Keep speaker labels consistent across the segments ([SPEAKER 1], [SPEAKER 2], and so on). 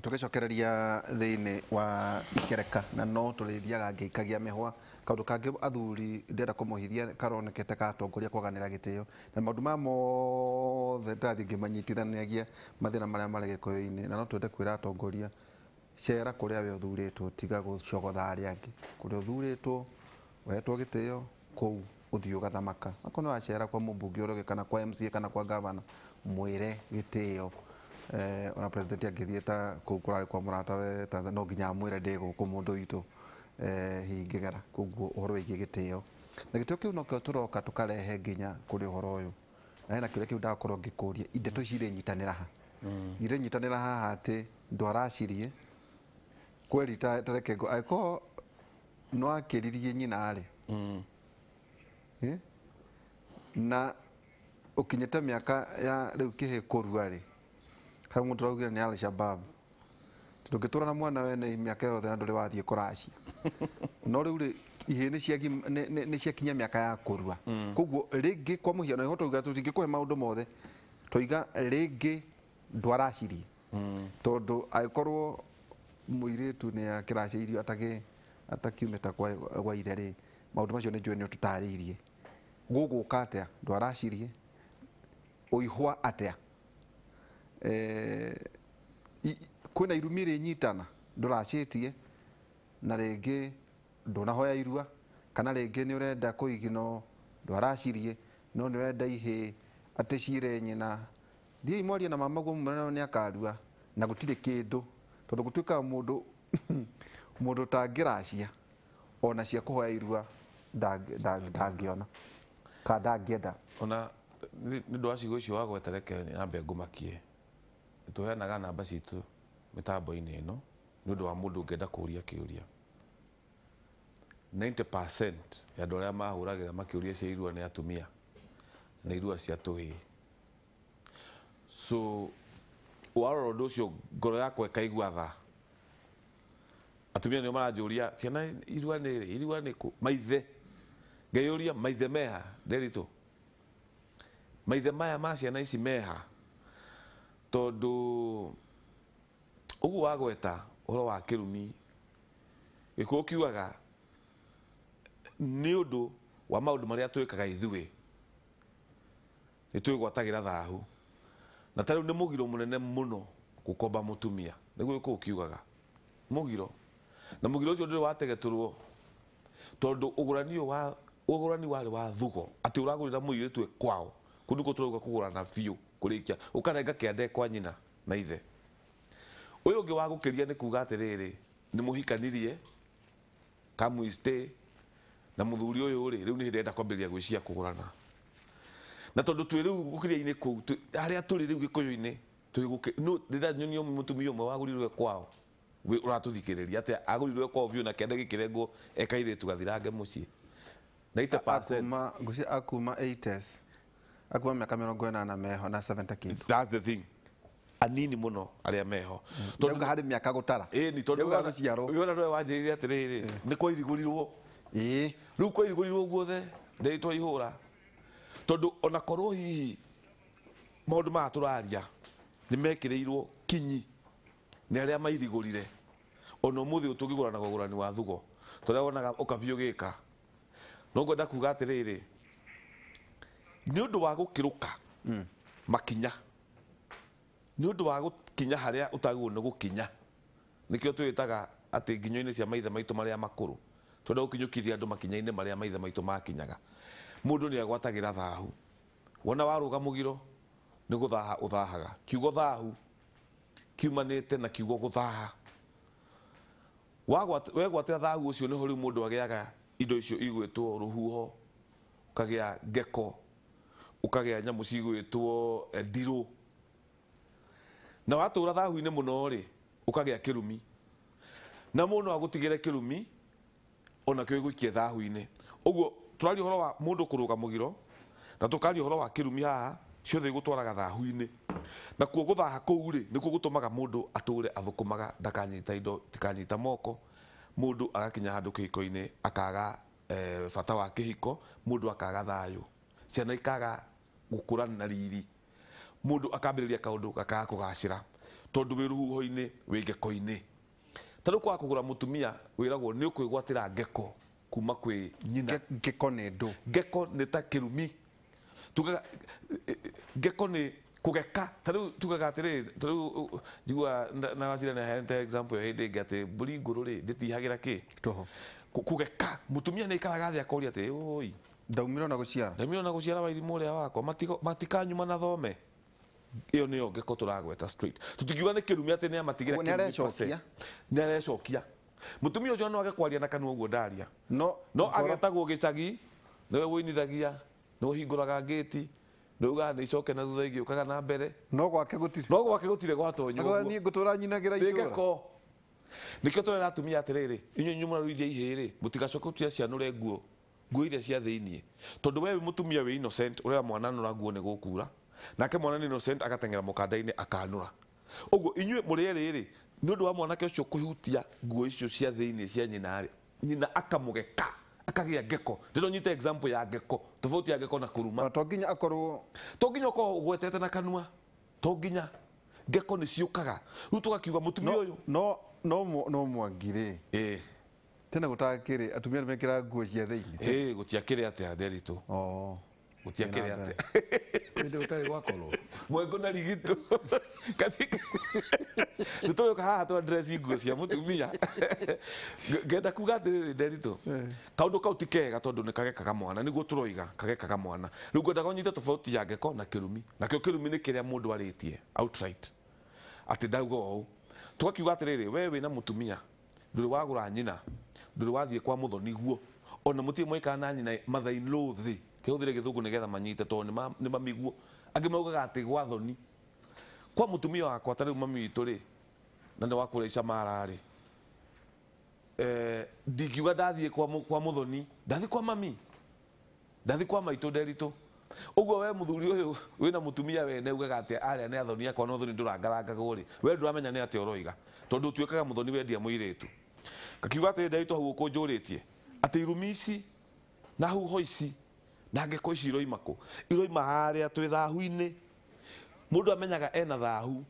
[SPEAKER 1] Tũgĩcokereria thĩinĩ wa ikereka na no tũrĩthiaga ngĩikagia mĩhwa kaũndũ kangĩ athuri ndĩrenda kũmũhithia karonekete ka atongoria kwaganĩra gĩtĩo na maũndũ maya mothe ndĩrathiĩ ngĩmanyitithanagia mathĩna marĩa marĩ gĩkũyũ-inĩ na no twende kwĩra atongoria cera kũrĩa we ũthurĩtwo tiga gũcogotha arĩa angĩ kũrĩa ũthurĩtwo ũhetwo gĩtĩo kũu ũthiĩ ũgathamaka akorwo nĩ wacera kwa mũmbunge ũrĩa ũngĩ kana kwa MCA kana kwa gavana mwĩre gĩtĩo ona president angĩthiĩ ta kũu kũrarĩ kwa mũrata we Tanzania no nginya amwĩre ndĩ gũkũ mũndũ witũ hingĩgera koguo ũhoro wĩgiĩ gĩtĩo na gĩtĩo kĩu nokĩo tũroka tũkarehe nginya kũrĩ ũhoro ũyũ na hena kĩũria kĩu ndakorwo ngĩkũria indeto ici irĩnyitanĩra ha irĩnyitanĩra haha atĩ ndwaracirie kweri ta reke ngo angĩkorwo no akĩririe nyina rĩ na ũkinyĩte mĩaka ya rĩu kĩhĩ kũrua rĩ hau mũndũ araugire nĩ Al-Shabaab ndũngĩtũra na mwana wene mĩaka yothe na ndũrĩ wathiĩ kũracia no rĩu rĩ ihĩ nĩ ciakinya mĩaka ya kũrua koguo rĩngĩ kwa mũhiano nĩho twauga tũtingĩkũhe maũndũ mothe twaiga rĩngĩ ndwaracirie tondũ angĩkorwo mũirĩtu nĩ akĩracĩirio atakiumĩte gwa ithe rĩ maũndũ macio nĩ njũĩ nĩ ũtũtarĩirie gũgũka atĩa ndwaracirie ũihwa atĩa kwĩna irumi ĩrĩnyitana ndũracĩtie na rĩngĩ ndũnahoya irua kana rĩngĩ nĩ ũrenda kũigino ndwaracirie no nĩ ũrenda ihĩ atĩ cire nyina thiĩi mwarie na mama guo mũmwĩre nĩ akarua na gũtirĩ kĩndũ tondũ gũtuĩkaga mũndũ mũndũ ũtangĩracia ona cia kũhoya irua ndangĩona kana ndangĩenda
[SPEAKER 2] ona nĩ ũndũ wa ciugo icio wagweta reke nyambe ngũmakie tũheanaga namba citũ mĩtambo-inĩ ĩno nĩ ũndũ wa mũndũ ũngĩenda kũũria kĩũria 90% ya andũ arĩa mahũragĩra makĩũria cia irua nĩ atumia na irua cia tũhĩĩ so warora ũndũ ũcio ngoro yakwa ĩkaigua tha atumia nĩo maranjũria ciana irua nĩ rĩ irua nĩ kũ maithe ngeyũria maithe meha Nderitu maithe maya ma ciana ici meha tondũ ũguo wagweta ũhoro wa kĩrumi gĩkũyũ kiugaga nĩ ũndũ wa maũndũ marĩa twĩkaga ithuĩ nĩ twĩgwatagĩra thahu na ta rĩu nĩ mũgiro mũnene mũno gũkomba mũtumia nĩguo gĩkũyũ kiugaga mũgiro na mũgiro ũcio ndũrĩ wategetũrwo tondũ ũgũrani warĩ wa thugo atĩ ũragũrĩra mũirĩtu kwao kũndũ kũu tũrauga kũgũrana biũ kũrĩkia ũkarenga kĩande kwa nyina na ithe ũyũ ũngĩ wa gũkĩria nĩ kuga atĩrĩrĩ nĩ mũhikanirie kamwiste na mũthuri ũyũ rĩ rĩu nĩ hĩndĩ enda kwambĩrĩria gwĩciria kũgũrana na tondũ twĩ rĩu gũkĩria-inĩ kũu harĩa tũrĩ rĩu gĩkũyũ-inĩ ndĩranyonia mũtumia ũmwe wagũrirwe kwao ũratũthikĩrĩria atĩ agũrirwe kwao biũ na kĩande gĩkĩrengwo ekairĩtu gathirange mũciĩ 90%
[SPEAKER 1] ngũcia akuma 80s akuma mĩaka 80 meho na 70 kĩndũ
[SPEAKER 2] that's the thing anini mũno arĩa meho
[SPEAKER 1] tondũ harĩ mĩaka gũtara
[SPEAKER 2] ĩni tondũ wona nĩwe wanjĩrire atĩrĩrĩ nĩ kwairigũrirwo
[SPEAKER 1] ĩĩ
[SPEAKER 2] rĩu kwairigũrirwo guothe ndĩritwa ihũra tondũ ona korwo hihi maũndũ maya tũraria nĩ mekĩrĩirwo kinyi nĩ arĩa mairigũrire ona ũmũthĩ ũyũ tũngĩgũranaga ũgũrani wa thugo tũrĩa wonaga ũkabi ũgĩka no ngwenda kuga atĩrĩrĩ nĩ ũndũ wa gũkĩrũka makinya nĩ ũndũ wa gũkinya harĩa ũtagĩrĩirwo nĩ gũkinya nĩkĩo twĩtaga atĩ nginyo-inĩ cia maithe maitũ marĩa makũrũ twenda gũkinyũkithia andũ makinya-inĩ marĩa maithe maitũ makinyaga mũndũ nĩ agwatagĩra thahu wona warũga mũgiro nĩ gũthaha ũthahaga kiugo thahu kiumanĩte na kiugo gũthaha wegwatĩra thahu ũcio nĩho rĩu mũndũ agĩaga indo icio igwĩtwo rũhuho ũkagĩa ngeko ũkagĩa nyamũ cigwĩtwo ndirũ na watũra thahu-inĩ mũno rĩ ũkagĩa kĩrumi na mũndũ no agũtigĩre kĩrumi ona kĩo gĩgũikie thahu-inĩ ũguo tũraria ũhoro wa mũndũ kũrũga mũgiro na tũkaria ũhoro wa kĩrumi haha ciothe igũtwaraga thahu-inĩ na kuo gũthaha kũu rĩ nĩkuo gũtũmaga mũndũ atũre athũkũmaga ndakanyita indo tikanyita moko mũndũ agakinya handũ kĩhiko-inĩ akaga bata wa kĩhiko mũndũ akaga thayũ ciana ikaga gũkũra na riri mũndũ akambĩrĩria kaũndũ gakaga kũgacĩra Tondu wĩ rũhuho-inĩ wĩ ngeko-inĩ. Ta rĩu kwaga kũgũra mũtumia wĩragwo nĩ ũkwĩgwatĩra ngeko kuma kwĩ nyina.
[SPEAKER 1] Ngeko nĩ ndũ?
[SPEAKER 2] Ngeko nĩ ta kĩrumi. Tugaga ngeko nĩ kũgeka. Ta rĩu tugaga atĩrĩrĩ, ta rĩu njiguaga na Wachira nĩ aheanĩte example ĩyo hĩndĩ ĩngĩ atĩ mbũri ngũrũ rĩ ndĩtihagĩra kĩ?
[SPEAKER 1] Tũhũ.
[SPEAKER 2] Kũgeka. Mũtumia nĩ aikaraga thĩ akoria atĩ oi
[SPEAKER 1] ndaumire ona gũciara.
[SPEAKER 2] Ndaumire ona gũciara wairimũ ũrĩa wakwa matikanyuma na thome. Ĩyo nĩyo ngeko tũragweta straight. Tũtingiuga nĩ kĩrumi atĩ nĩ amatigĩra
[SPEAKER 1] kĩrumi. Nĩ arecokia.
[SPEAKER 2] Nĩ arecokia. Mũtumia ũcio no age kwaria na kanua ũguo ndaria. No agetagwo gĩcagi, nĩwe wũinithagia, nĩwe ũhingũraga ngĩti, nĩwe ugaga nĩ icoke na thutha igĩũkaga na mbere.
[SPEAKER 1] No gwake gũtirĩ.
[SPEAKER 2] No gwake gũtirĩ gwatonywo ũguo.
[SPEAKER 1] Niĩ ngũtũra nyinagĩra itũra.
[SPEAKER 2] Nĩ ngeko. Nĩkĩo tũrera atumia atĩrĩrĩ, inyuĩ inyuĩ mũraruithia ihĩĩ rĩ, mũtigacoke gũtuia cianũre nguo, nguo iria cia thĩiniĩ. Tondũ we wĩ mũtumia wĩ innocent, ũrera mwana anũra nguo nĩ gũkura. Nake mwana nĩ innocent agateng'era mũkanda-inĩ akanũra. Ũguo inyuĩ mũrĩ erĩ rĩ, nĩ ũndũ wa mwanake ũcio kũhutia nguo icio cia thĩiniĩ cia nyina rĩ, nyina akamũgeka, akagĩa ngeko. Ndĩrona nyite example ya ngeko, tofauti ya ngeko na kũruma.
[SPEAKER 1] To nginya akorwo,
[SPEAKER 2] to nginya ũkorwo ũgwetete na kanua, to nginya ngeko nĩ ciũkaga. Rĩu tũgakiuga mũtumia ũyũ.
[SPEAKER 1] No Mwangi rĩ. Tena gũtakĩrĩ atumia nĩmekĩraga nguo cia thĩiniĩ.
[SPEAKER 2] Gũtiakĩrĩ atĩa Nderitu. Gũtiakĩrĩ atĩa.
[SPEAKER 3] Nĩ gũtarĩ gwakorwo.
[SPEAKER 2] Mwengo na rigito. Kasika. Nĩtũrĩũka haha twa dress nguo cia mũtumia. Ngenda kuga atĩrĩrĩ Nderitu. Kaũndũ kau ti kega tondũ nĩ kagekaga mwana, nĩguo tũroiga kagekaga mwana. Rĩu ngwendaga ũnyite tofauti ya ngeko na kĩrumi. Nakĩo kĩrumi nĩ kĩrĩa mũndũ arĩtie outright. Atĩ ndauga ũũ. Tũgakiuga atĩrĩrĩ, we wĩna mũtumia, ndũrĩ wagũra nyina, ndũrĩ wathiĩ kwa mũthoni guo. Ona mũtirĩ mwaikara na nyina mother in law thĩ. Kĩhũthĩre gĩthũngũ nĩgetha manyite tondũ nĩ mamiguo. Angĩ maugaga atĩ gwa thoni. Kwa mũtumia wakwa ta rĩu mami witũ rĩ, na nĩ wa kũrĩa mara rĩ. Ndingiuga ndathiĩ kwa mũthoni, ndathiĩ kwa mami. Ndathiĩ kwa maitũ Nderitu. Ũguo we mũthuri ũyũ wĩna mũtumia wene ugaga atĩ arĩa nĩ athoni akwa no thoni ndũrangarangagwo rĩ, we ndũramenya nĩ atĩa ũroiga. Tondũ ũtuĩkaga mũthoni wendia mũirĩtu. Ngakiuga atĩ Nderitu hau ũkũnjũrĩtie atĩ irumi ici na huho ici na ngeko ici iroima kũ? Iroima harĩa twĩ thahu-inĩ. Mũndũ amenyaga ena thahu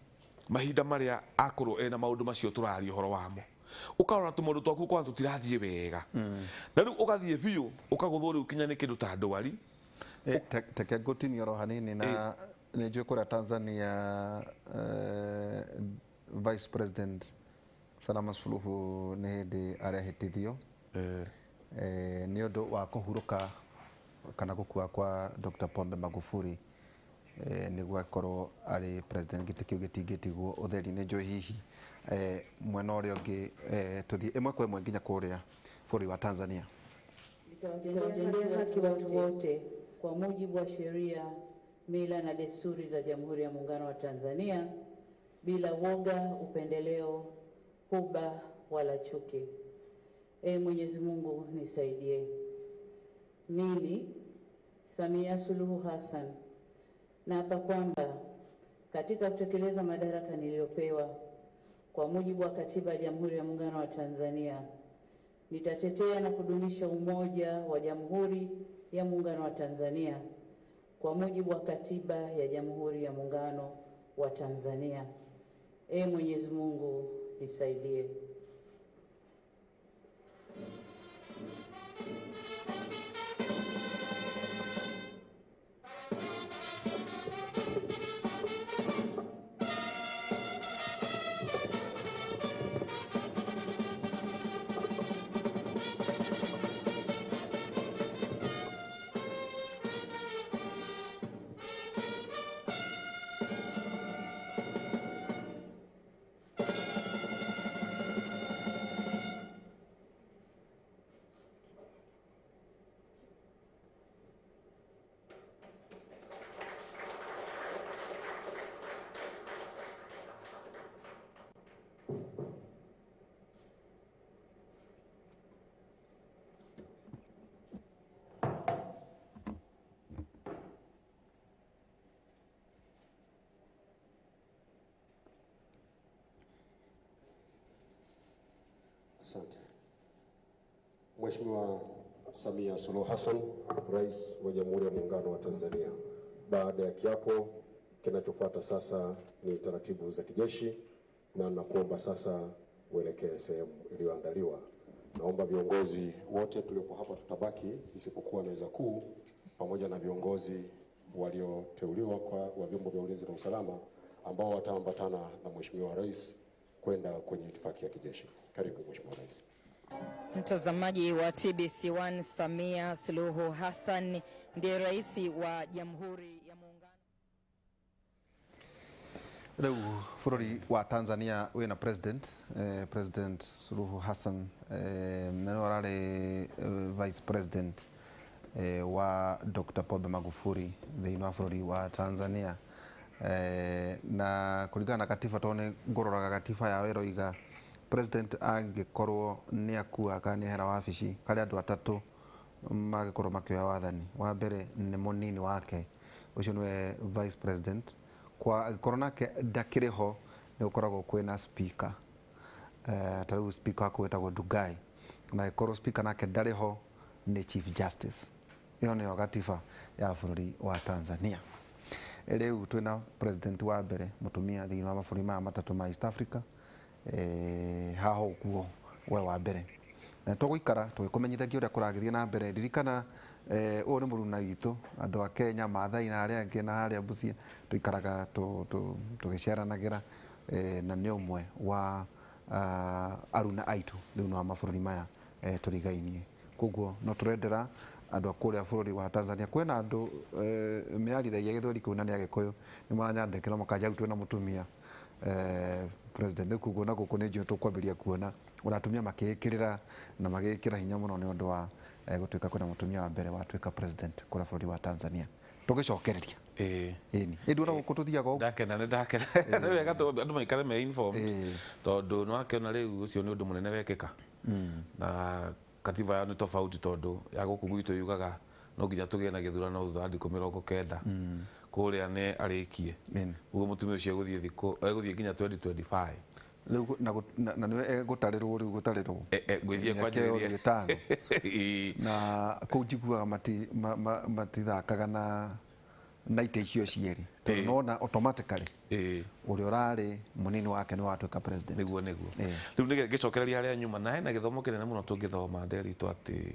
[SPEAKER 2] mahinda marĩa akorwo ena maũndũ macio tũraria ũhoro wamo. Ũkarora tũmaũndũ twaku ũkona tũtirathiĩ wega. Na rĩu ũgathiĩ biũ ũkagũthwo rĩu kinya nĩ kĩndũ ta ndwari.
[SPEAKER 1] Teke ngũtinia oro hanini na nĩ njũĩ kũrĩa Tanzania Vice President Salama Suluhu nĩ hĩndĩ arehĩtithio nĩ ũndũ wa kũhurũka kana gũkua kwa Dr. Pombe Magufuli nĩguo akorwo arĩ president gĩtĩ kĩu gĩtingĩtigwo ũtheri. Nĩ njũĩ hihi mwena ũrĩa ũngĩ tũthiĩ ĩmwe kwa ĩmwe nginya kũrĩa bũrũri wa Tanzania.
[SPEAKER 4] Nitawatendea haki watu wote kwa mujibu wa sheria, mila na desturi za Jamhuri ya Muungano wa Tanzania bila woga, upendeleo, huba wala chuki. Mwenyezi Mungu nisaidie. Mimi Samia Suluhu Hassan naapa kwamba katika kutekeleza madaraka niliyopewa kwa mujibu wa Katiba ya Jamhuri ya Muungano wa Tanzania nitatetea na kudumisha umoja wa Jamhuri ya Muungano wa Tanzania kwa mujibu wa Katiba ya Jamhuri ya Muungano wa Tanzania. Mwenyezi Mungu nisaidie.
[SPEAKER 5] Asante. Mheshimiwa Samia Suluhu Hassan, Rais wa Jamhuri ya Muungano wa Tanzania, baada ya kiapo Kinachofuata sasa ni taratibu za kijeshi, na nakuomba sasa uelekee sehemu iliyoandaliwa. Naomba viongozi wote tuliopo hapa tutabaki, isipokuwa meza kuu pamoja na viongozi walioteuliwa kwa wa vyombo vya ulinzi na usalama ambao wataambatana na Mheshimiwa Rais kwenda kwenye itifaki ya kijeshi. Karibu Mheshimiwa Rais.
[SPEAKER 4] Mtazamaji wa TBC1, Samia Suluhu Hassan ndiye rais wa Jamhuri ya Muungano.
[SPEAKER 1] Rĩu bũrũri wa Tanzania wĩna president, President Suluhu Hassan, na nĩwe ararĩ vice president wa Dr. Pombe Magufuli thĩinĩ wa bũrũri wa Tanzania. Na kũringana na katiba, tondũ nĩ ngũroraga katiba yao ĩroiga president angĩkorwo nĩ akua kana nĩ ehera wabici, harĩ andũ atatũ mangĩkorwo makĩoya wathani. Wa mbere nĩ mũnini wake, ũcio nĩwe vice president. Kwa angĩkorwo nake ndakĩrĩ ho, nĩ gũkoragwo kwĩna speaker, ta rĩu speaker waku wĩtagwo Ndugai, na angĩkorwo speaker nake ndarĩ ho nĩ chief justice. Ĩyo nĩyo gatiba ya bũrũri wa Tanzania. Rĩu twĩna president wa mbere mũtumia thĩinĩ wa mabũrũri maya matatũ ma East Africa, haha ũguo we wa mbere, na tũgũikara tũgĩkũmenyithagia ũrĩa kũragĩthiĩ na mbere. Ririkana, ũyũ nĩ mũruna witũ, andũ a Kenya, Maathai na arĩa angĩ na harĩa Busia tũikaraga tũgĩciaranagĩra, na nĩ ũmwe wa aruna aitũ thĩinĩ wa mabũrũri maya tũrigainie. Koguo no tũrendera andũ a kũrĩa bũrũri wa Tanzania. Kwĩna andũ mĩarithagia gĩthweri kũu na nĩ Agĩkũyũ, nĩ maranyandĩkĩra makanja rĩu twĩna mũtumia president. Rĩu koguo na gũkũ nĩ njũĩ tũkwambĩrĩria kuona ona atumia makĩĩkĩrĩra na magĩĩkĩra hinya mũno nĩ ũndũ wa gũtuĩka kwĩna mũtumia wa mbere watuĩka president kũrĩa bũrũri wa Tanzania. Tũgĩcokereria. Ĩni ĩndĩ ona gũkũ tũthiaga ũguo.
[SPEAKER 2] Ndakena, nĩ ndakena. Nĩ wega andũ maikare me informed, tondũ nĩ wakĩona rĩu ũcio nĩ ũndũ mũnene wekĩka, na katiba yao nĩ tofauti, tondũ ya gũkũ gwitũ yugaga no nginya tũgĩe na gĩthurano thutha wa thikũ 90. Kũrĩa nĩ arĩkie. Ũguo mũtumia ũcio egũthiĩ thikũ egũthiĩ nginya 2025.
[SPEAKER 1] Rĩu na nĩwe egũtarĩrwo rĩu gũtarĩrwo.
[SPEAKER 2] Ngwĩciria
[SPEAKER 1] Mĩaka ĩyo
[SPEAKER 2] kwanjĩrĩria
[SPEAKER 1] 5. Na kũu njiguaga matithakaga na itĩ icio cierĩ, tondũ nona automatically ũrĩa ũrarĩ mũnini wake nĩ watuĩka president.
[SPEAKER 2] Nĩguo. Rĩu nĩ ngĩcokereria harĩa nyuma, na hena gĩthomo kĩnene mũno tũngĩthoma nderitũ, atĩ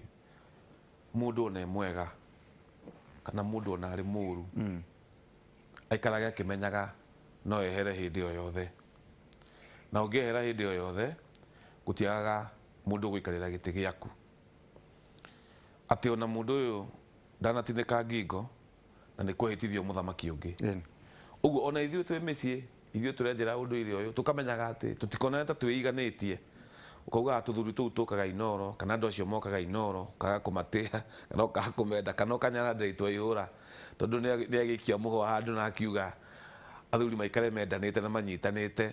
[SPEAKER 2] mũndũ ona e mwega kana mũndũ ona arĩ mũru, aikarage akĩmenyaga no ehere hĩndĩ o yothe, na ũngĩehera hĩndĩ o yothe gũtiagaga mũndũ ũgũikarĩra gĩtĩ gĩaku, atĩ ona mũndũ ũyũ ndanatinĩka ngingo na nĩ kwĩhĩtithio mũthamaki ũngĩ. Ũguo ona ithuĩ twĩ mĩciĩ, ithuĩ tũrenjera ũndũire ũyũ, tũkamenyaga atĩ tũtikonane ta twĩiganĩtie, ũkaugaga tũthuri tũu tũkaga Inoro kana andũ acio mokaga Inoro, ũkaga kũmatĩa kana ũkaga kũmenda kana ũkanyara ndĩritwa ihũra, tondũ nĩ agĩikia mũhwa handũ na akiuga athuri maikare mendanĩte na manyitanĩte.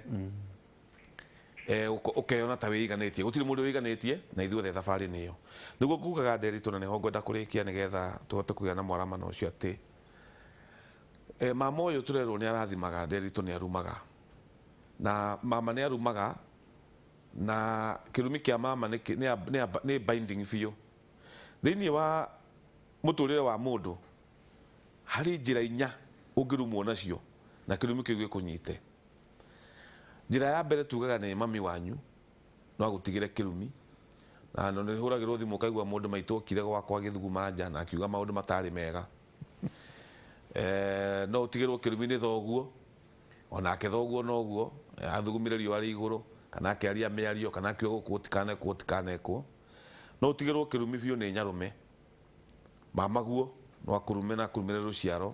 [SPEAKER 2] Ũkeyona ta wĩiganĩtie, gũtirĩ mũndũ wĩiganĩtie, na ithuothe thabarĩ nĩyo. Nĩguo ngugaga nderitũ, na nĩho ngwenda kũrĩkia nĩgetha tũhote kũgĩa na mwaramano ũcio, atĩ mama ũyũ tũrerwo nĩ arathimaga, nderitũ nĩ arumaga, na mama nĩ arumaga, na kĩrumi kĩa mama nĩ binding biũ thĩinĩ wa mũtũrĩre wa mũndũ. Harĩ njĩra inya ũngĩrumwo nacio na kĩrumi kĩu gĩkũnyite. Njĩra ya mbere tugaga nĩ mami wanyu no agũtigĩre kĩrumi, na no nĩ hũragĩrwo thimũ ũkaigua mũndũ maitũ okire gwakwa agĩthuguma nja na akiuga maũndũ matarĩ mega. No ũtigĩrwo kĩrumi nĩ thoguo, onake thoguo noguo athugumire riũa rĩ igũrũ kana akĩaria mĩario kana akiuga gũkũ gũtikanekwo gũtikanekwo. No ũtigĩrwo kĩrumi biũ nĩ nyarũme, mamaguo no akũrume na akũrumĩre rũciaro,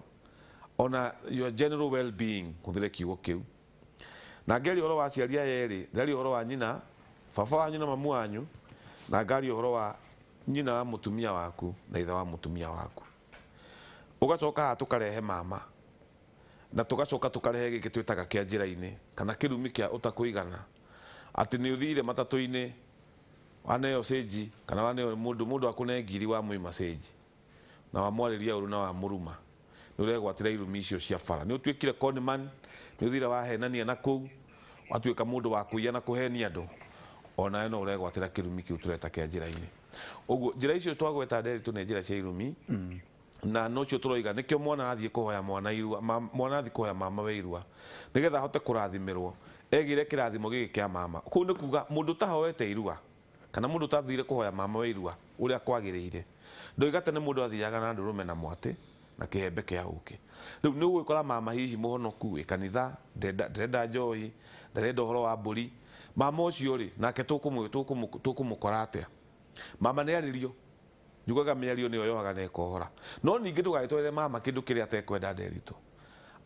[SPEAKER 2] ona your general well being, hũthĩre kiugo kĩu. Na ngĩaria ũhoro wa aciari aya erĩ, ndĩraria ũhoro wa nyina, baba wanyu na mamu wanyu, na ngaria ũhoro wa nyina wa mũtumia waku na ithe wa mũtumia waku. Ũgacoka haha tũkarehe mama, na tũgacoka tũkarehe gĩkĩ twĩtaga kĩa njĩra-inĩ kana kĩrumi kĩa ũtakũigana, atĩ nĩ ũthire matatũ-inĩ waneo cĩnji kana waneo mũndũ akũne ngiri wamũima cĩnji na wamwarĩria ũru na wamũruma, nĩ ũregwatĩra irumi icio cia bara. Nĩ ũtuĩkire conman, nĩ ũthire wahenania na kũu, watuĩka mũndũ wa kũiya na kũhenia andũ, onawe no ũregwatĩra kĩrumi kĩu tũreta kĩa njĩra-inĩ. Ũguo njĩra icio twagweta nderitũ nĩ njĩra cia irumi. Na no cio tũroiga nĩkĩo mwana athiĩ kũhoya mwana irua, mwana athiĩ kũhoya mama we irua nĩgetha ahote kũrathimĩrwo, egĩre kĩrathimo gĩkĩ kĩa mama. Kũu nĩ kuga mũndũ ũtahoete irua kana mũndũ ũtathire kũhoya mama we irua ũrĩa kwagĩrĩire, ndoiga tene mũndũ athiaga na ndũrũme na mwatĩ na kĩhembe kĩa ũkĩ. Rĩu nĩ ũgwĩkora mama hihi mũhonoku wĩ kanitha, ndarenda njohi, ndarenda ũhoro wa mbũri. Mama ũcio rĩ, nake tũkũmũkora atĩa? Mama nĩ arĩrio, njugaga mĩario nĩyo yohaga na ĩkohora. No ningĩ ndũgagĩtwarĩre mama kĩndũ kĩrĩa atekwenda, Nderitũ.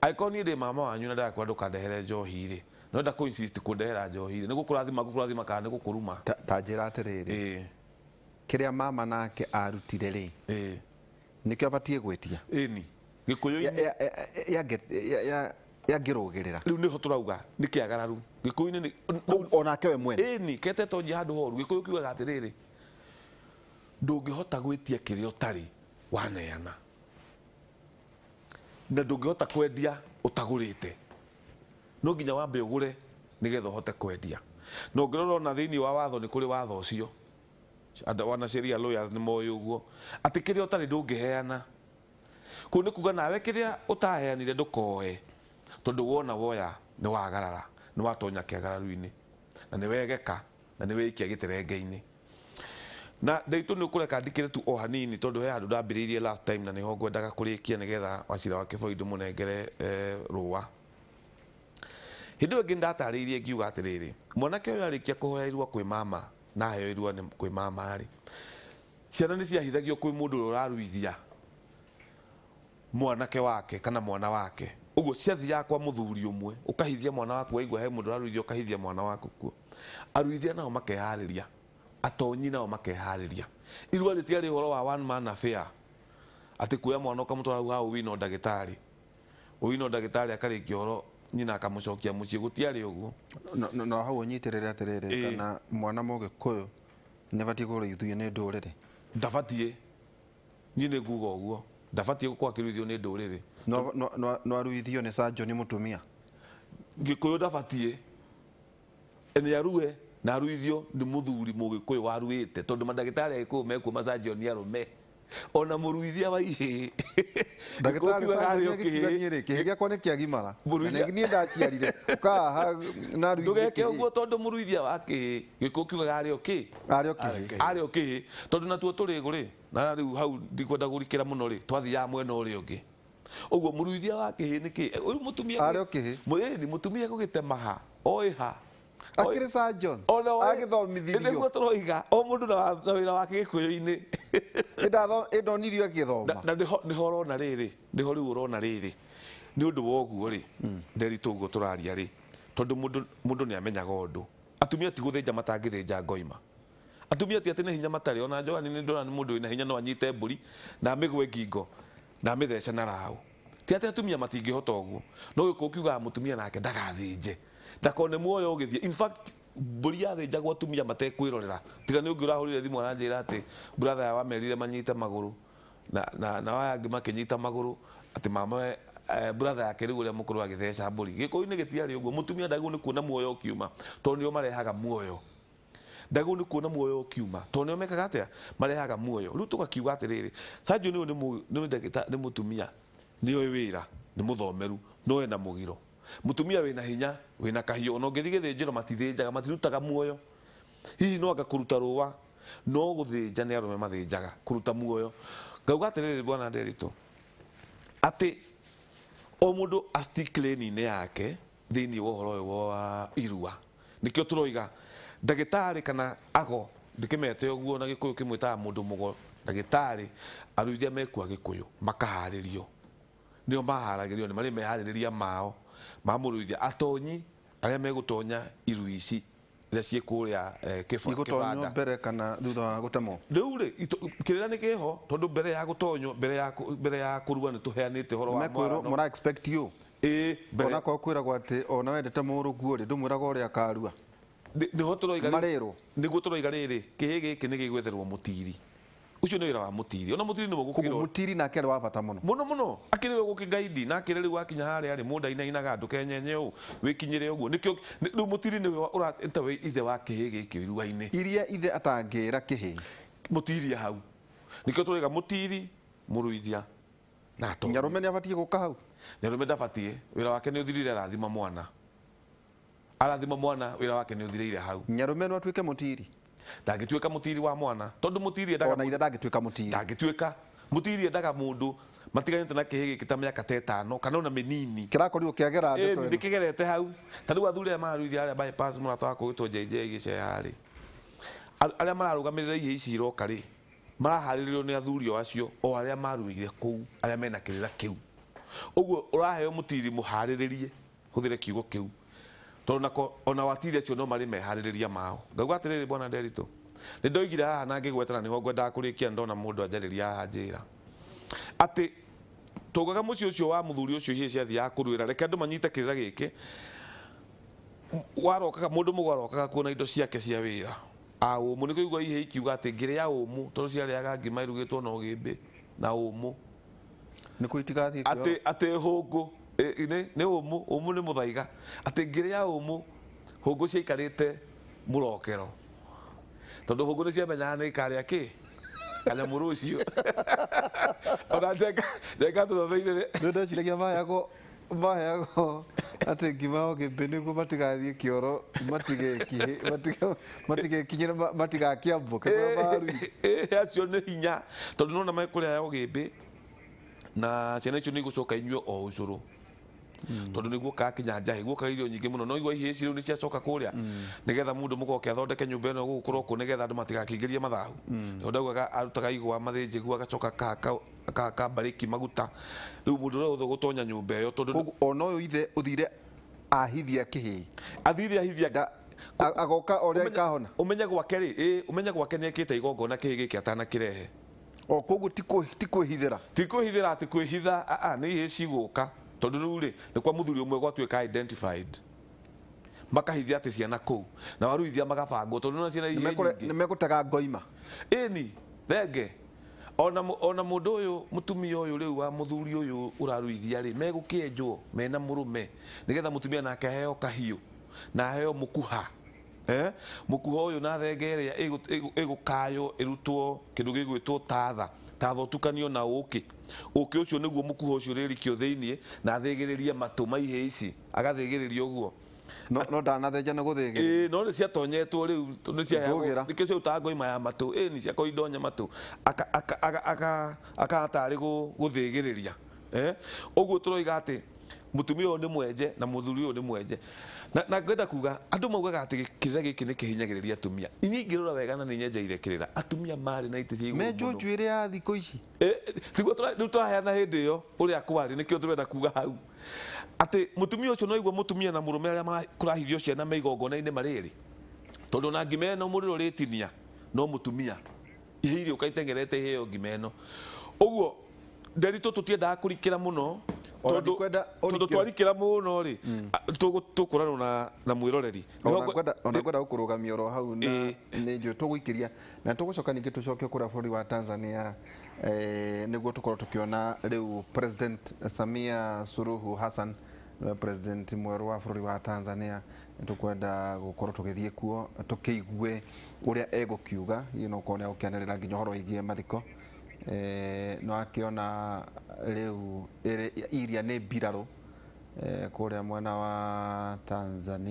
[SPEAKER 2] Angĩkorwo niĩ ndĩ mama wanyu na ndĩrakwenda ndũkandehere njohi rĩ, no enda kũ insist kũndehera njohi rĩ, nĩ gũkũrathima ngũkũrathima kana nĩ gũkũruma?
[SPEAKER 1] Ta njĩra atĩrĩrĩ, kĩrĩa mama nake arutire rĩ, nĩkĩo abatiĩ gwĩtia?
[SPEAKER 2] Ĩni Gĩkũyũ-inĩ
[SPEAKER 1] yangĩrũgĩrĩra
[SPEAKER 2] rĩu nĩho tũrauga nĩ kĩagararu Gĩkũyũ-inĩ
[SPEAKER 1] onake we mwene.
[SPEAKER 2] Ĩni kete tonyi handũ horu. Gĩkũyũ kiugaga atĩrĩrĩ, ndũngĩhota gwĩtia kĩrĩa ũtarĩ waneana, na ndũngĩhota kwendia ũtagũrĩte, no nginya wambe ũgũre nĩgetha ũhote kwendia. Na ũngĩrora ona thĩinĩ wa watho nĩ kũrĩ watho ũcio, wanasheria lawyers nĩ moĩ ũguo, atĩ kĩrĩa ũtarĩ ndũngĩheana. Kũu nĩ kuga nawe kĩrĩa ũtaheanire ndũkoe, tondũ wona woya nĩ wagarara, nĩ watonya kĩagararu-inĩ, na nĩ wegeka, na nĩ weikia gĩterenge-inĩ. Na Nderitu nĩ ũkũreka ndikĩre tu o hanini, tondũ he handũ ndambĩrĩirie last time na nĩho ngwendaga kũrĩkia nĩgetha wacira wa Kĩboi ndĩmũnengere rũa. Hĩndĩ ĩyo ĩngĩ ndatarĩirie ngiuga atĩrĩrĩ, mwanake ũyũ arĩkia kũhoya irua kwĩ mama na aheo irua nĩ kwĩ mama rĩ, ciana nĩ ciahithagio kwĩ mũndũ ũrĩa ũraruithia mwanake wake kana mwana wake. Ũguo ciathiaga kwa mũthuri ũmwe, ũkahithia mwana waku, waigua he mũndũ ũraruithia ũkahithia mwana waku kuo. Aruithia nao makeharĩria, atonyi nao makeharĩria. Irua rĩtiarĩ ũhoro wa one man affair, atĩ kuoya mwana ũkamũtwara hau ha ũwino ndagĩtarĩ, ũwino ndagĩtarĩ akarĩkia ũhoro nyina akamũcokia mũciĩ, gũtiarĩ ũguo.
[SPEAKER 1] No hau ũnyitĩrĩre atĩrĩrĩ, kana mwana mũgĩkũyũ nĩ abatiĩ kũrũithio nĩ ndũrĩrĩ?
[SPEAKER 2] Ndabatiĩ, niĩ nĩ nguga ũguo, ndabatiĩ gũkorwo akĩruithio nĩ ndũrĩrĩ.
[SPEAKER 1] No aruithio nĩ surgeon mũtumia?
[SPEAKER 2] Gĩkũyũ ndabatiĩ, nĩ arue na aruithio nĩ mũthuri mũgĩkũyũ waruĩte, tondũ mandagĩtarĩ a Gĩkũyũ mekuo macanjoni arũme, ona mũruithia wa ihĩĩ.
[SPEAKER 1] Ndagĩtarĩ kĩhĩ gĩakwa nĩ kĩagimara, na niĩ ndaciarire ũkaha na aruithie.
[SPEAKER 2] Ndũgeke ũguo, tondũ mũruithia wa kĩhĩ Gĩkũyũ kiugaga arĩ o kĩ? Arĩ o kĩhĩ, tondũ natuo tũrĩgũ rĩ, na rĩu hau ndikwenda gũrikĩra mũno rĩ, twathiaga mwena ũrĩa ũngĩ. Ũguo mũruithia wa kĩhĩ nĩ kĩ? Ũyũ mũtumia
[SPEAKER 1] arĩ o kĩhĩ.
[SPEAKER 2] Ĩni mũtumia gũgĩtema ha, oĩ ha,
[SPEAKER 1] akĩrĩ surgeon, agĩthomithirio.
[SPEAKER 2] Nĩguo tũroiga o mũndũ na wĩra wake Gĩkũyũ-inĩ.
[SPEAKER 1] Ĩndonirio agĩthoma.
[SPEAKER 2] Na nĩho ũrona rĩrĩ, nĩho rĩu ũrona rĩrĩ, nĩ ũndũ wa ũguo rĩ, Nderitu ũguo tũraria rĩ, tondũ mũndũ nĩ amenyaga ũndũ. Atumia ti gũthĩnja matangĩthĩnja ngoima. Atumia ti atĩ nĩ hinya matarĩ, ona Joani nĩ ndona nĩ mũndũ wĩna hinya, no anyite mbũri na amĩgwe ngingo na amĩthece na raũ. Ti atĩ atumia matingĩhota ũguo, no Gĩkũyũ kiugaga mũtumia nake ndagathĩnje, ndakone muoyo ũgĩthiĩ. In fact mbũri yathĩnjagwo atumia matekwĩrorera, tiga nĩ ũngĩ ũrahũrire thimũ aranjĩra atĩ brother yao amerire manyite magũrũ, na aya angĩ makĩnyita magũrũ, atĩ mama brother yake rĩu ũrĩa mũkũrũ agĩtheca mbũri. Gĩkũyũ-inĩ gĩtiarĩ ũguo, mũtumia ndagĩrĩirwo nĩ kuona muoyo ũkiuma, tondũ nĩo marehaga muoyo. Ndagĩrĩirwo nĩ kuona muoyo ũkiuma, tondũ nĩo mekaga atĩa? Marehaga muoyo. Rĩu tũgakiuga atĩrĩrĩ, surgeon ũyũ nĩ mũtumia, nĩoĩ wĩra, nĩ mũthomeru, no ena mũgiro. Mũtumia wĩna hinya, wĩna kahiũ, ona ũngĩthiĩ gĩthĩnjĩro matithĩnjaga, matirutaga muoyo. Hihi no anga kũruta rũa, no gũthĩnja nĩ arũme mathĩnjaga, kũruta muoyo. Ngauga atĩrĩrĩ bwana Nderitu, atĩ o mũndũ a stick lane-inĩ yake thĩinĩ wa ũhoro ũyũ wa irua. Nĩkĩo tũroiga ndagĩtarĩ kana ago, ndĩkĩmete ũguo na Gĩkũyũ kĩmwĩtaga mũndũ mũgo, ndagĩtarĩ aruithia mekua Gĩkũyũ makaharĩrio, nĩo maharagĩrio, nĩ marĩ meharĩrĩria mao ma mũruithia. Atonyi arĩa megũtonya iru ici iria ciĩ kũrĩa
[SPEAKER 1] Igũtonywo mbere kana thutha wa gũtemwo?
[SPEAKER 2] Rĩu rĩ, kĩrĩra nĩ kĩho, tondũ mbere ya gũtonywo, mbere ya kũrua nĩ tũheanĩte ũhoro wa
[SPEAKER 1] mwarano. Mũra expect you.
[SPEAKER 2] Ĩĩ, mbere.
[SPEAKER 1] Onakorwo kwĩragwo atĩ ona wendete mũrũguo rĩ, ndũmwĩraga ũrĩa akarua.
[SPEAKER 2] Nĩho tũroiga rĩ,
[SPEAKER 1] Marĩrwo.
[SPEAKER 2] Nĩguo tũroiga rĩrĩ, kĩhĩ gĩkĩ nĩ gĩgwetherwo mũtiri. Ũcio nĩ wĩra wa mũtiri. Ona mũtiri nĩwe gũkĩrwo.
[SPEAKER 1] Koguo mũtiri nake arĩ wa bata mũno.
[SPEAKER 2] Mũno mũno. Akĩrĩ we gũkĩgaidi, na akĩrĩ rĩu wakinya harĩa rĩ, mũndũ ainainaga ndũkenyenye ũũ, wĩkinyĩre ũguo. Nĩkĩo rĩu mũtiri nĩwe ũreta wĩ ithe wa kĩhĩ gĩkĩ irua-inĩ.
[SPEAKER 1] Iria ithe atangĩra kĩhĩ.
[SPEAKER 2] Mũtiri hau. Nĩkĩo tũroiga mũtiri, mũruithia Na atonye.
[SPEAKER 1] Nyarume nĩ abatiĩ gũka hau.
[SPEAKER 2] Nyarume ndabatiĩ, wĩra wake nĩ ũthirire arathima mwana. Arathima mwana wĩra wake nĩ ũthirĩire hau.
[SPEAKER 1] Nyarume no atuĩke mũtiri.
[SPEAKER 2] Ndangĩtuĩka mũtiri wa mwana tondũ mũtiri endaga
[SPEAKER 1] ona ithe ndangĩtuĩka mũtiri.
[SPEAKER 2] Ndangĩtuĩka mũtiri endaga mũndũ matiganĩte na kĩhĩ gĩkĩ ta mĩaka ta ĩtano kana ona mĩnini.
[SPEAKER 1] Kĩrakorirwo kĩagera ndeto ĩno.
[SPEAKER 2] Nĩkĩgerete hau. Ta rĩu athuri aya mararuithia arĩa bypass mũrata wakwa ũgwĩtwo JJ Gĩceha rĩ, arĩa mararũgamĩrĩra ihĩ ici iroka rĩ, maraharĩrĩrio nĩ athuri o acio o arĩa maruire kũu, arĩa mena kĩrĩra kĩu. Ũguo ũraheo mũtiri mũharĩrĩrie, hũthĩre kiugo kĩu, tondũ nako ona watiri acio no marĩ meharĩrĩria mao. Ngauga atĩrĩrĩ bwana Nderitu, nĩ ndoigire haha na ngĩgweta na nĩho ngwendaga kũrĩkia, ndona mũndũ anjarĩria haha njĩra atĩ tũgaga mũciĩ ũcio wa mũthuri ũcio ihĩĩ ciathiaga kũruĩra, reke andũ manyite kĩrĩra gĩkĩ. Warokaga mũndũ mũgũ arokaga kuona indo ciake cia wĩra a ũmũ, nĩ kũigua ihĩĩ ikiuga atĩ ngĩrĩa ũmũ tondũ ciarĩaga ngima ĩrugĩtwo na ũgĩmbĩ na ũmũ.
[SPEAKER 1] Nĩ kũ itigathiĩ
[SPEAKER 2] atĩ atĩ hũngũ nĩ ũmũ, ũmũ nĩ mũthaiga, atĩ ngĩrĩa ũmũ hũngũ ciaikarĩte mũrokero tondũ hũngũ nĩ ciamenyaga nĩ ikarĩa kĩ kanyamũ rũciũ. Ona njenga tũthomeire
[SPEAKER 1] nĩ ndeciragia maheagwo atĩ ngima ũgĩmbĩ nĩguo matigathiĩ kĩoro, matigekinyĩre, matigakĩambũke kũrĩa maruire.
[SPEAKER 2] Acio nĩ hinya tondũ nona mekũrĩa ũgĩmbĩ na ciana icio nĩ igũcoka inyue o ũcũrũ tondũ nĩguo kakinya njahĩ, guoka irio nyingĩ mũno. No igua ihĩĩ ici rĩu nĩ ciacoka kũrĩa nĩgetha mũndũ mũgoke athondeke nyũmba ĩno gũkũ nĩgetha andũ matigakĩingĩrie mathahu. Nĩho ndaugaga arutaga igwa mathĩnjĩgu agacoka akahaka mbarĩki maguta. Rĩu mũndũ ũrĩa wothe ũgũtonya nyũmba ĩyo tondũ
[SPEAKER 1] koguo ona ũyũ ithe ũthire ahithia kĩhĩĩ,
[SPEAKER 2] athire ahithia
[SPEAKER 1] agoka ũrĩa ikahona.
[SPEAKER 2] Ũmenye gwake rĩ, ũmenye gwake nĩ ekĩte igongona kĩhĩĩ gĩkĩ atanakĩrehe.
[SPEAKER 1] O koguo ti kwĩhithĩra,
[SPEAKER 2] ti kwĩhithĩra atĩ kwĩhitha, nĩ ihĩĩ cigũka tondũ rĩu rĩ nĩ kwa mũthuri ũmwe gwatuĩka identified, makahithia atĩ ciana kũu na waruithia magabangwo tondũ nĩ ciana ihĩĩ nyingĩ
[SPEAKER 1] nĩ megũtega ngoima.
[SPEAKER 2] Ĩni thenge ona mũndũ ũyũ mũtumia ũyũ rĩu wa mũthuri ũyũ ũraruithia rĩ megũkĩenjwo mena mũrũme nĩgetha mũtumia nake aheo kahiũ na aheo mũkuha. Mũkuha ũyũ na thenge ĩrĩa ĩgũkaywo ĩrutwo kĩndũ gĩgwĩtwo tatha, tatha ũtukanio na ũkĩ, ũkĩ ũcio nĩguo mũkuha ũcio ũrĩrikio thĩiniĩ na athĩgĩrĩrie matũ ma ihĩĩ ici, agathĩgĩrĩria ũguo.
[SPEAKER 1] No ndanathĩnja nĩ gũthĩgĩrĩria.
[SPEAKER 2] No nĩ ciatonyetwo rĩu nĩ ciaheagwo, nĩkĩo ciarutaga ngoima ya matũ, nĩ ciakorwo indonya matũ, akatarĩ gũthĩgĩrĩria. Ũguo tũroiga atĩ mũtumia ũyũ nĩ mwenje na mũthuri ũyũ nĩ mwenje. Na ngwenda kuga andũ maugaga atĩ kĩrĩra gĩkĩ nĩ kĩhinyagĩrĩria atumia. Inyuĩ ingĩrora wega na nĩ nyenjeire kĩrĩra, atumia marĩ na itĩ cia igũrũ mũno.
[SPEAKER 1] Menjwo njuĩrĩ ya thikũ ici.
[SPEAKER 2] Tiguo rĩu tũraheana hĩndĩ ĩyo ũrĩa kwarĩ, nĩkĩo tũrenda kuga hau atĩ mũtumia ũcio no aigua mũtumia na mũrũme arĩa kũrahithio ciana me igongona-inĩ marĩ erĩ, tondũ ona ngima ĩno mũrĩro rĩtinia no mũtumia ihĩĩ irĩũka itengerete iheo ngima ĩno. Ũguo Nderitu tũtiendaga kũrikĩra mũno tondũ twarikĩra mũno rĩ tũkũranwo na mwĩroreri.
[SPEAKER 1] Ona ngwenda gũkũrũgamia oro hau na nĩ njũĩ tũgũikĩria na tũgũcoka ningĩ tũcoke kũrĩa bũrũri wa Tanzania nĩguo tũkorwo tũkĩona rĩu President Samia Suluhu Hassan, President mwerũ wa bũrũri wa Tanzania. Tũkwenda gũkorwo tũgĩthiĩ kuo tũkĩigue ũrĩa egũkiuga, hihi no ũkorwo nĩ egũkĩanĩrĩra nginya ũhoro wĩgiĩ mathiko. No akĩona rĩu iria nĩ mbirarũ kũrĩa mwena wa Tanzania.